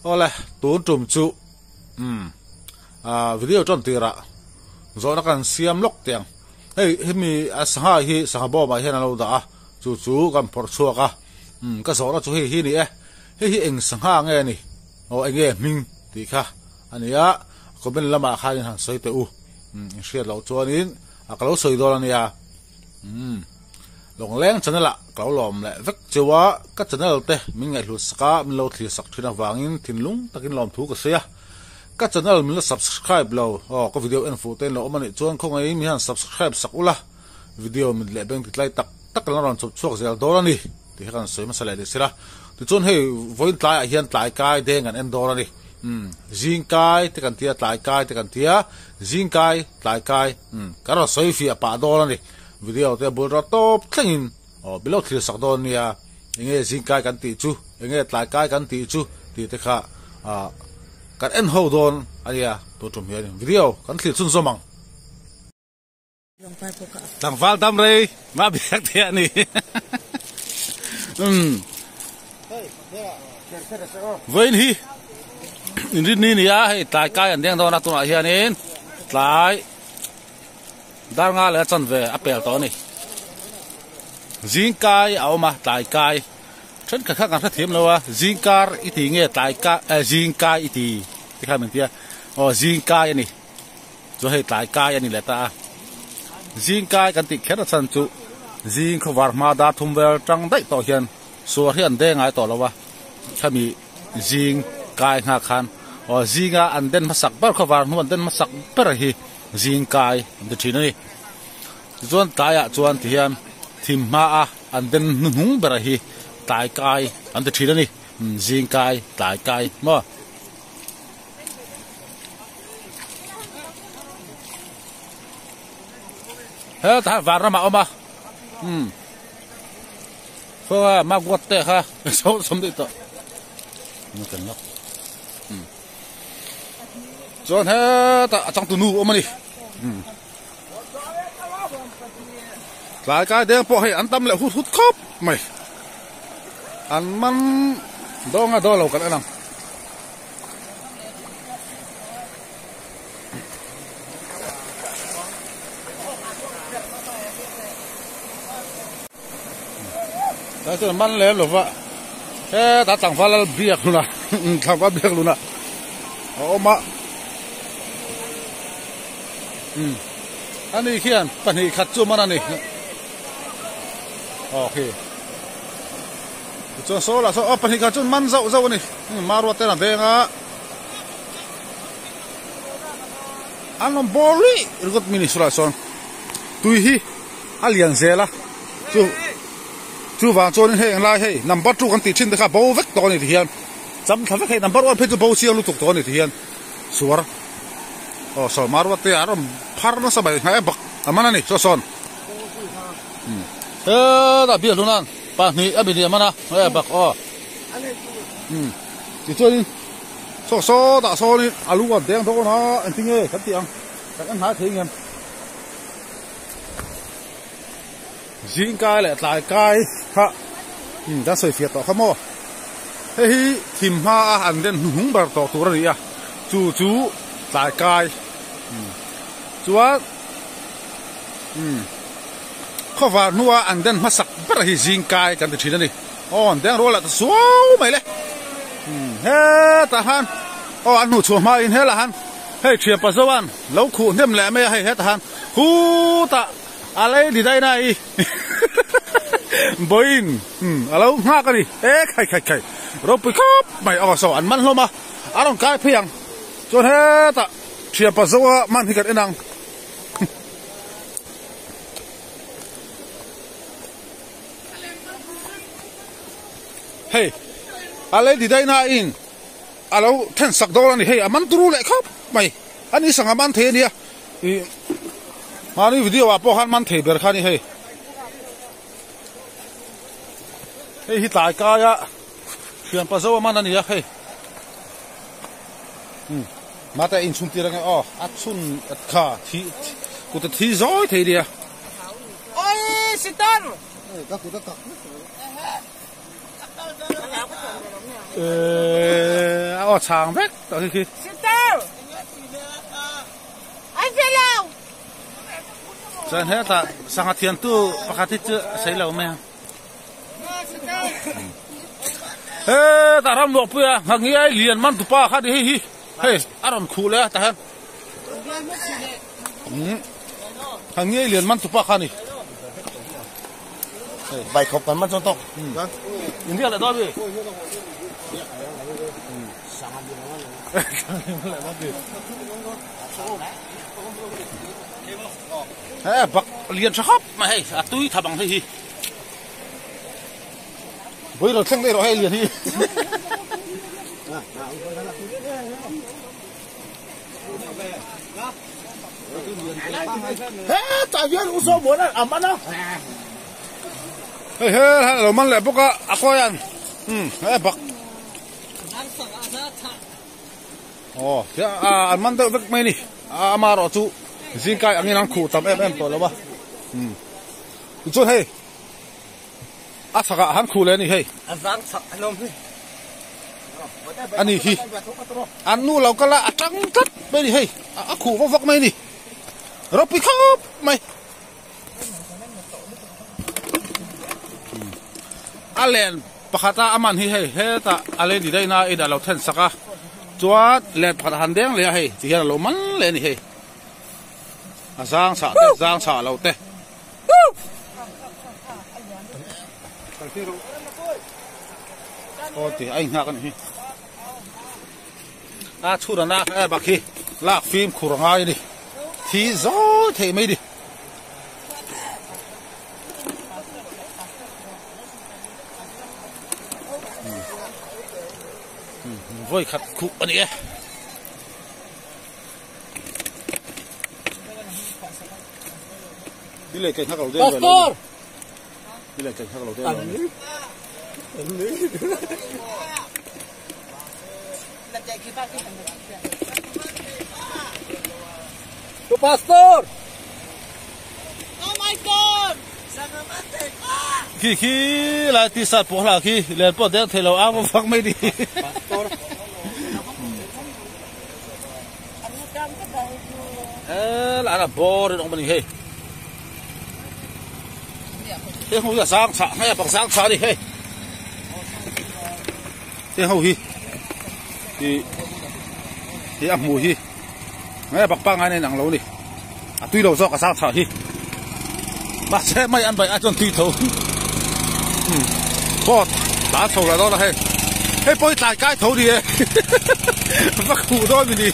Awle, tun tum chu umm video tan tirah zawhna kan siam lawk teh ang. Hei hemi a sangha hi sangha bawmah hian an lo dah a, chu chu kan phawrh chhuak a, umm ka zawhna chu hei hi a ni e, hei hi eng sangha nge a ni aw eng nge hming tih kha a ni a, comment lamah khan in han sawi teh u, umm in hriat loh chuanin a ka lo sawi dawn a nia, umm Lawngleng channel ah ka lo lawm leh vek cheu a, ka channel te min ngaihhlut sak a, min lo thlir sak thin avangin thinlung takin lawmthu ka sawi a. Ka channel min la subscribe lo aw ka video en fuh te in lo awm anih chuan khawngaih mi hian subscribe sak ula video mit leh beng ti tlai tak tak kan la rawn chawp chhuak zel dawn ani tih kha kan sawi hmasa leh ni sela tichuan hei vawiin tlaiah hian tlai kai deng kan en dawn ani umm zing kai te kan tia tlai kai te kan tia zing kai tlai kai umm kan rawn sawi fiah pah dawn ani video te bul rawh tawp thlengin aw bilo thlir sak dawn nia enge zing kai kan tih chu enge tlai kai kan tih chu tih te kha ah. Kan en ho dawn a nia tun tum hian video kan thlir chhun zawm ang. Tlangval dam rei mah biak thei a ni. Umm. Vawiin hi inrin ni nia hei tlai kai an deng dawn a tunah hianin tlai dar nga leh a chanve a pel tawh a ni. Zing kai a awm a tlai kai. Thenkhat kha kan hrethiam lo a, zing kar i ti nge tlai ka eh zing kai i ti ti kha min ti a, aw zing kai a ni, chuan hei tlai kai a ni leh ta a, zing kai kan tih kher a chhan chu zing khawvar hma dar thum vel tang daih tawh hian suar hi an deng ngai tawh lo a, khami zing kai nghak khan aw zinga an den hmasak ber khawvar hnu an den hmasak ber hi zing kai an ti thin a ni, tichuan tlaiah chuan ti hian thim hma a. An den hnuhnung ber hi tlai kai an ti thin a ni, zing kai, tlai kai maw. Hetah hian vanram a awm a, umm khawnga maguat te kha saw sawm daih tawh umm chuan hetah a changtunu a awm a ni umm. Tlai kai deng pawh hei an tam leh hut hut khawp mai. An man dawnga daw lo kan en ang. Tlai chuan man lem lova hetah tlangval biak luna tlangval biak luna a awm a. Umm ani khian pahnih khat chu man a ni aw khi tichuan saw lah saw aw pahnih khat chu man zauh zauh a ni marua ten a veng a an rawn bawr luih ringawt mi ni saw lah sawn tui hi a lian zel a chu chuvang chuanin hei englai hei number two kan tih thin te kha bo vek tawh a ni tihian cham thla vek hei number one phei chu bo chiang lutuk tawh a ni tihian suar. Aw saw marua te a rawn phar nasa mai hnai a bak a man a ni saw sawn hetah bial hun a pahnih a bini a man a hnai a bak aw tichuanin saw sawtah sawnin a lu a deng dawn a engtin nge kan tih ang kan en hnai thei ngem zing kai leh tlai kai kha kan sawi fiah tawh kha maw hei hi thim hma a an den hnuhnung ber tawh tur a ni a chu chu tlai kai chuan khawvar hnua an den hmasak ber hi zing kai kan ti thin a ni aw an deng rual ah ta suau mai le hetah khan aw an hnuh chhuah hma in helah khan hei thianpa zoan lo khuh hnem leh mai a hei hetah khan khutah. A lei ni daih na i Boin a lo nghak a ni e khai khai khai ropui khawp mai aw saw an man hlawm a a rawn kai phei ang chuan hetah thianpa zo a man hi kan en ang hei a lei ni daih na in a lo then sak dawn a ni hei a man turu leh khawp mai a ni sangha man thei a nia. Ih mahni video ah pawh khan man thei ber kha a ni hei hei hi tlai kai a thian pa zo a man a ni a hei um mate a inchhun tir ange aw a chhun kha thi kut a thi zawi thei nia oi sitar ka kut a kak eh aw. Aw chhang vek tawh khi khi. Sister! Ai ve lo! Chuan hetah sangha thiantu pakhat hi chu a sawi lo mai a. Hetah ram luahpui a nghangiai lian man tupa kha ni hei hi hei a rawn khuh leh a tah hian nghangiai lian man tupa kha ni. Vai khawp kan man chuan tawk. In riak leh dawn mi? He bak lian tha khawp mai hei a tui tha bang hei hi. Bui rawn thleng daih rawh hei lian hi. Hetah hian u saw muan a man a. Hei he a lo man leh bawk a a kawi an umm he bak. Aw an man deuh vek mai a ni ama erawh chu zingkai angin an khuh tam em em tawh lo a umm tichuan hei a chhakah han khuh leh a ni hei. A zang chhak an awm hi. A ni hi an nu lo kal a a tang tlat mai a ni hei a khuh vak vak mai a ni ropui khawp mai. A len pakhat a a man hi hei hetah a lady daihna in a lo then sak a chuan len pakhat a han deng leh a hei ti hian a lo man leh a ni hei a zang chhah te zang chhah lo te. Aw ti a inghak a nih hi a chhun a lak em a khi lak fimkhur a ngai a ni thi zawi thei mai a ni. Vawi khat khuh a ni e. Pastor! Pastor! Oh my God! Khi khi lai ti sat pawh hla khi len pawh deng thei lo ang vak mai ni. Pastor. He la la bor in awm a ni hei. Hei ho hi a zang chhah hei a bang zang chhah a ni hei. Hei ho hi i hi a hmuh hi hei a bak pangngai nen ang lo a ni. A tui lo zawk a zang chhah hi. Mahse mai an baih ah chuan tui tho. Boat tlan chho la dawn a hei. Hei pawh hi tlai kai tho ni e. Va khuh dawn mi ni.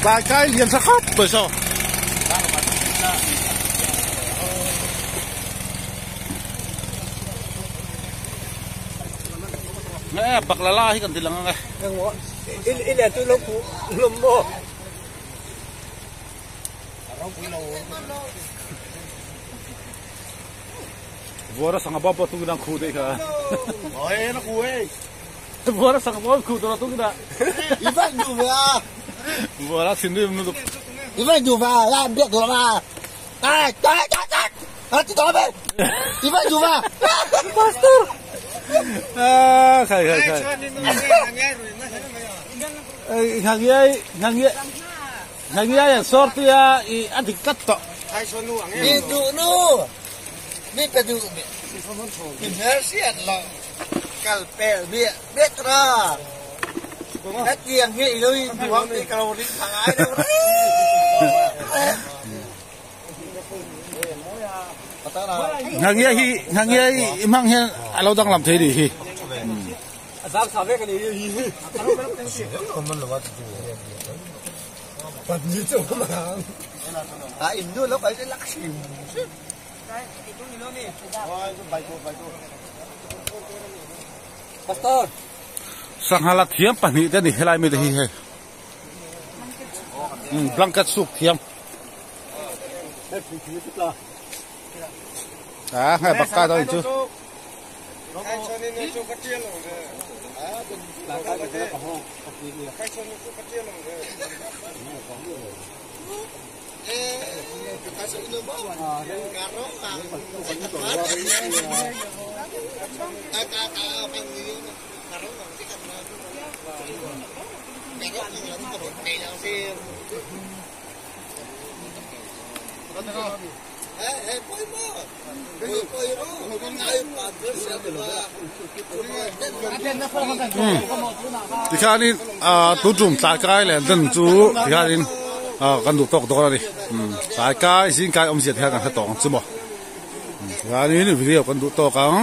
Tlai kai lian tha khawp mai saw. Nge bakla la hi kan ti lang ang e. I lian tu lo khuh hlawm maw? Vuara sanga bawp pawh tungin ang khuh daih kha. Oi na khuh ei. Vuara sanga bawp khuh tur tungin a. I van duh ve a. Vuara thinrim lutuk. I van duh ve a, la biak duh lo a. Ai, tai tai tai. A ti tawh ve. I van duh ve a. Pastor. Ah, khai khai khai. Ngangiai, ngangiai. Ngangiai an sawr tia i a dik tlat tawh. Mi duh nu, mi pe duh mi hmelhriat lo kal pel miah miah tur a. Hetiang hi i lo intuam tih ka lo ring pha ngai lo reng. Ngangiai hi ngangiai i hmang hian a lo danglam thei nih hi. Sangha la thiam pahnih te a ni helai mite hi hei blanket suk thiam a ngai bak kai dawn chu. Tikhanin tun tum tlai kai leh dan chu tikhanin kan duh tawk dawn a ni. Tlai kai zing kai awmzia te hian kan hre tawh ang chu maw. Tikhanin video kan duh tawk ang.